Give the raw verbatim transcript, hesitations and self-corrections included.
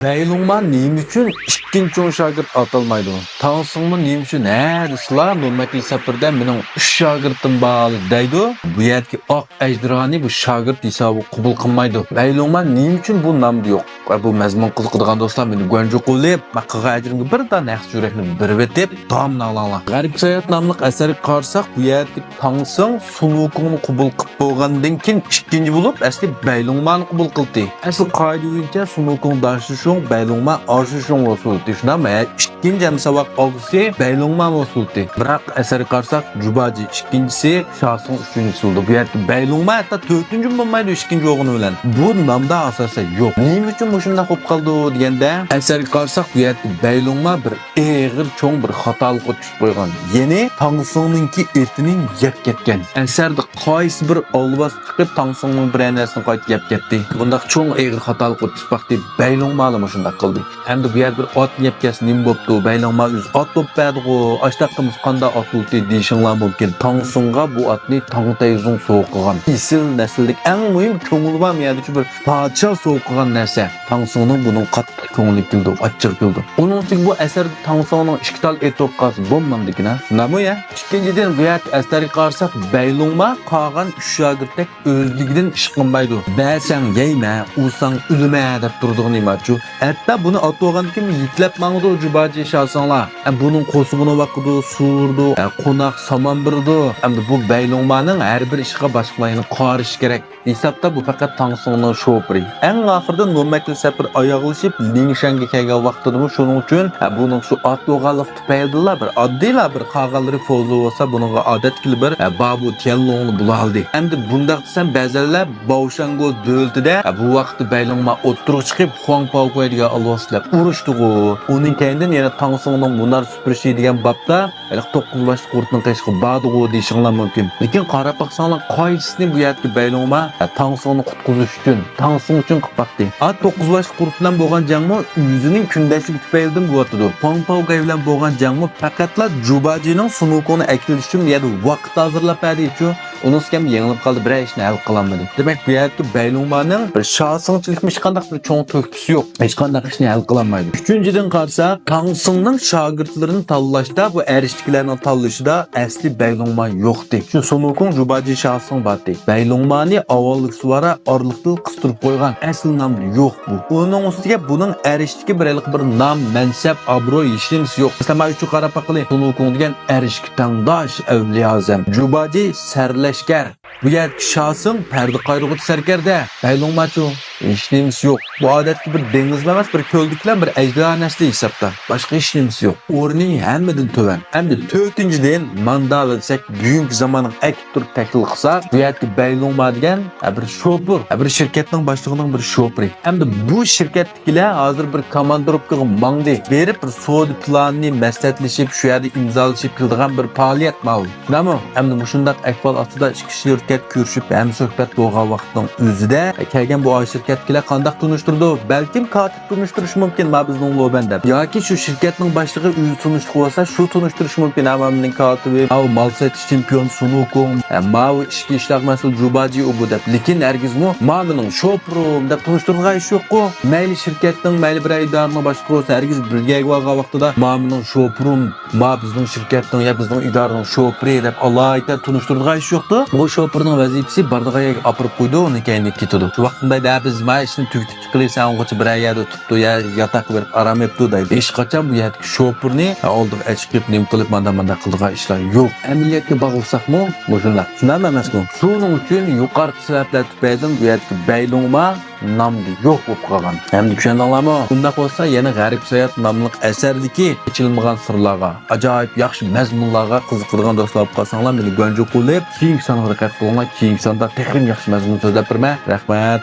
بەيلوڭما نېمە ئۈچۈن ئىككىنچى چوڭ شاگىرت ئاتالمايدۇ؟ تاڭ سىڭمۇ نېمە ئۈچۈن ھەر سىلا نۇرمەكلى سەپىرىدە مېنىڭ ئۈچ شاگىرتىم بار دەيدۇ؟ بۇ يەردىكى ئاق ئەجدىھانى بۇ شاگىرت ھېسابىغا قوبۇل قىلمايدۇ. بەيلوڭما نېمە ئۈچۈن بۇ نامدا يوق؟ ۋە بۇ مەزمۇن قىزىقىدىغان دوستلار، مېنى گۇەنجۇ قوۋلاپ، مەن قىلغان ئەجرىمگە بىر دانە نەق يۈرەكنى بېرىۋېتىپ، داۋامىنى ئاڭلاڭلار. غەرىب ساياھەت ناملىق ئەسەرگە قارىساق، بۇ يەردىكى تاڭ سىڭ سۇن ۋۇكۇڭنى قوبۇل قىلىپ بولغاندىن كېيىن ئىككىنچى بولۇپ، ئەسلى بەيلوڭمانى قوبۇل قىلدى. ئەسلى قائىدە بويىچە سۇن ۋۇكۇڭ داشىشۇڭ، بەيلوڭما ئاشىشۇڭ بولسۇن دېيىشىنا، مەن ئىككىنچى ھەم ساۋاق ئالغۇسى بەيلوڭما بولسۇن دېدى. بىراق ئەسەرگە قارىساق، جۇباجى ئىككىنچىسى، شاسىڭ ئۈچىنچىسى بولىدۇ. بۇ يەردە بەيلوڭما ھەتتا تۆتىنچىمۇ بولمايدۇ ئىككىنچى بولغىنى بىلەن. بۇ نامدا ئاساسەن يوق. نېمە ئۈچۈن مۇشۇنداق بولۇپ قالدى دېگەندە، ئەسەرگە قارىساق، بۇ يەردە بەيلوڭما بىر ئېغىر چوڭ بىر خاتالىققا چۈشۈپ قويغان. يەنى تاڭسىڭنىڭكى ئېتىنى يەپ كەتكەن. ئەسەردە قايسى بىر ئالۋاس چىقىپ تاڭسىڭنىڭ بىرەر نەرسىنى قايتا يەپ كەتتى؟ بۇنداق چوڭ ئېغىر خاتالىققا چۈشۈپ باقتى. بەيلوڭمالىمۇ شۇنداق قىلدى. ئەمدى بۇ يەردە بىر ئات يەپ كەتسە نېمە بوپتۇ؟ بەيلوڭما ئۆزى ئات بوپ بەردىغۇ، ئاشتاق قىلمىسا قانداق ئات بولدى دېيىشىڭلار مۇمكىن. تاڭسىڭغا بۇ ئاتنى تاڭ تەيزۇڭ سوۋغا قىلغان. ئېسىل نەسىلدىكى ئەڭ مۇھىم كۆڭلى بار، مۇ يەردىچۇ بىر پادىشاھ سوۋغا قىلغان نەرسە. تاڭسىڭنىڭ بۇنىڭغا قاتتىق كۆڭلى كېلىدۇ، ئاچچىقى كېلىدۇ. ئۇنىڭ ئۈستىگە بۇ ئەسەردە تاڭسىڭنىڭ ئىككى تال ئېتى بولۇپ قالسا بولمامدىكىن ھە؟ شۇنداقمۇ يا؟ ئىككىنچىدىن، بۇ يەردە ئەسەرگە قارىساق، بەيلوڭما قالغان ئۈچ شاگىرتتەك ئۆزلۈكىدىن ئىش قىلمايدۇ. بەرسەڭ يەيمەن، ئۇرساڭ ئۆلىمەن دەپ تۇرىدىغىنى نېماچۇ؟ ھەتتا بۇنى ئاتىۋالغاندىكىن يېتىلەپ ماڭىدۇ جۇباجى شاسىڭلار. ئە، بۇنىڭ قورسىقىنى ۋاقىدۇ، سۇۋۇرىدۇ، ئە، قوناق سامان بېرىدۇ. ئەمدى بۇ بەيلوڭمانىڭ ھەر بىر ئىشىغا باشقىلار يەنە قارىشى كېرەك. ھېسابتا بۇ پەقەت تاڭسىڭنىڭ شوپۇرى. ئەڭ ئاخىرىدا نۇرمەكلى سەپىر ئاياغلىشىپ لىڭشەنگە كەلگەن ۋاقتىدىمۇ شۇنىڭ ئۈچۈن، ھە، بۇنىڭ شۇ ئات بولغانلىقى تۈپەيلىدىنلا بىر ئاددىيلا بىر قالغانلىرى فوزۇ بولسا بۇنىڭغا ئادەتتىكىلا بىر، ھە، بابۇ تيەنلۇڭلا بولالىدى. ئەمدى بۇنداق دېسەم بەزەنلەر باۋشاڭگو دۆلىتىدە، ھە، بۇ ۋاقىتتا بەيلوڭما ئوتتۇرىغا چىقىپ خۇاڭ پاۋگۇي دېگەن ئالۋاس بىلەن ئۇرۇشتىغۇ. ئۇنىڭ كەينىدىن يەنە تاڭسىڭنىڭ مۇنار سۈپۈرۈشى دېگەن بابتا ھېلىقى توققۇز باشلىق قۇرتنىڭ قېشىغا بارىدىغۇ دېيىشىڭلار مۇمكىن. لېكىن قاراپ باقساڭلار، قايسىسىنى بۇ يەردىكى بەيلوڭما، ھە، تاڭسىڭنى قۇتقۇزۇش ئۈچۈن، تاڭسىڭ ئۈچۈن قىلىپ باقتى؟ ئا، توققۇز باشلىق قۇرت بىلەن بولغان جەڭمۇ ئۆزىنىڭ كۈندەشلىكى تۈپەيلىدىن بولۇۋاتىدۇ. خۇاڭ پاۋگۇي بىلەن بولغان جەڭمۇ پەقەتلا جۇباجىنىڭ سۇن ۋۇكۇڭنى ئەكېلىش ئۈچۈن بۇ يەردە ۋاقىت ھازىرلاپ بەردى ئۈچۈن، ئۇنىڭسىكەم يېڭىلىپ قالدى، بىرەر ئىشنى ھەل قىلالمىدى. دېمەك، بۇ يەردىكى بەيلوڭمانىڭ بىر شاسىڭچىلىكمۇ ھېچقانداق بىر چوڭ تۆھپىسى يوق، ھېچقانداق ئىشنى ھەل قىلالمايدۇ. ئۈچىنچىدىن قارىساق، تاڭسىڭنىڭ شاگىرتلىرىنى تاللاشتا، بۇ ئەرشتىكىلەرنىڭ تاللىشىدا ئەسلى بەيلوڭما يوقتى. شۇ سۇن ۋۇكۇڭ جۇباجى شاسىڭ بارتى. بەيلوڭمانى ئاۋۋاللىقى سۇۋارا ئارىلىقتىن قىستۇرۇپ قويغان، ئەسلى نامدا يوق بۇ. ئۇنىڭ ئۈستىگە بۇنىڭ ئەرشتىكى بىر ھېلىقى بىر نام، مەنسەپ، ئابرۇي، ھېچنېمىسى يوق. مەسىلەن، مانا ئۈچۈن قاراپ باققىلى، سۇن ۋۇكۇڭ دېگەن ئەرشكە تەڭداش، ئەۋلىيا ئەزەم، جۇباجى سەرلەشكەر. بۇ يەردىكى شاسىڭ پەردە قايرىغۇچى سەركەردە، بەيلوڭماچۇ؟ ھېچنېمىسى يوق. بۇ ئادەتتىكى بىر دېڭىزمۇ ئەمەس، بىر كۆلدىكىلا بىر ئەجدىھا نەسلى ھېسابتا. باشقا ھېچنېمىسى يوق. ئورنى ھەممىدىن تۆۋەن. ئەمدى تۆتىنچىدىن، ماندالا دېسەك، بۈگۈنكى زامانغا ئەكىپ تۇرۇپ تەھلىل قىلساق، بۇ يەردىكى بەيلوڭما دېگەن، ھە، بىر شوپۇر، ھە، بىر شىركەتنىڭ باشلىقىنىڭ بىر شوپۇرى. ئەمدى بۇ شىركەت كىلە ھازىر بىر كاماندىروپكىغا ماڭدى. بېرىپ بىر سودا پىلانىنى مەسلىھەتلىشىپ، شۇ يەردە ئىمزالىشىپ كېلىدىغان بىر پائالىيەت ماۋۇ. شۇنداقمۇ؟ ئەمدى مۇشۇنداق ئەھۋال ئاستىدا ئىككى شىركەت كۆرۈشۈپ، ھەمسۆھبەت بولغان ۋاقىتنىڭ ئۆزىدە، كەلگەن بۇ ئاي شىركەتتىكىلەر قانداق تونۇشتۇرىدۇ؟ بەلكىم كاتىپ تونۇشتۇرۇشى مۇمكىن، ما بىزنىڭ لوبەن دەپ. ياكى شۇ شىركەتنىڭ باشلىقى ئۆزى تونۇشلۇق بولسا، شۇ تونۇشتۇرۇشى مۇمكىن. ھە، ماۋۇ مېنىڭ كاتىپىم، ماۋۇ مال سېتىش چېمپىيونى سۇن ۋۇكۇڭ، ھە، ماۋۇ ئىچكى ئىشلار مەسئۇلى جۇباجى ئۇ بۇ دەپ. لېكىن ھەرگىزمۇ ما مېنىڭ شوپۇرۇم دەپ تونۇشتۇرىدىغان ئىش يوققۇ. مەيلى شىركەتنىڭ، مەيلى بىرەر ئىدارىنىڭ باشلىقى بولسا، ھەرگىز بىرگە بارغان ۋاقتىدا ما مېنىڭ شوپۇرۇم، ما بىزنىڭ شىركەتنىڭ يا بىزنىڭ ئىدارىنىڭ شوپۇرى دەپ ئالاھىدە تونۇشتۇرىدىغان ئىش يوقتۇ. بۇ شوپۇرنىڭ ۋەزىپىسى بارىدىغان يەرگە ئاپىرىپ قويىدۇ، ئۇنىڭ كەينىدىن كېتىدۇ. شۇ ۋاقىتتا بىز ما ئىشنى تۈگىتىپ چىقىلى، سەن ئۇنغىچە بىرەر يەردە تۇرۇپ يا ياتاققا بېرىپ ئارام ئېلىپتۇ دەيدۇ. ھېچقاچان بۇ يەردىكى شوپۇرنى ئالدىغا ئەچىقىپ نېمە قىلىپ مانداق مانداق قىلىدىغان ئىشلار يوق. ئەمەلىيەتكە باغلىساقمۇ مۇشۇنداق. شۇنداقمۇ ئەمەسمۇ؟ شۇنىڭ ئۈچۈن يۇقىرىقى سەۋەبلەر تۈپەيلىدىن بۇ يەردىكى بەيلوڭما نامدا يوق بولۇپ قالغان. ئەمدى چۈشەندىڭلارمۇ؟ بۇنداق بولسا يەنە غەرىب ساياھەت ناملىق ئەسەردىكى ئېچىلمىغان سىرلارغا، ئاجايىپ ياخشى مەزمۇنلارغا قىزىقىدىغان دوستلار بولۇپ قالساڭلار مېنى گۇەنجۇ قوۋلاپ كېيىنكى سانغا دىققەت قىلىڭلار. كېيىنكى ساندا تېخىمۇ ياخشى مەزمۇن سۆزلەپ بېرىمەن. رەھمەت.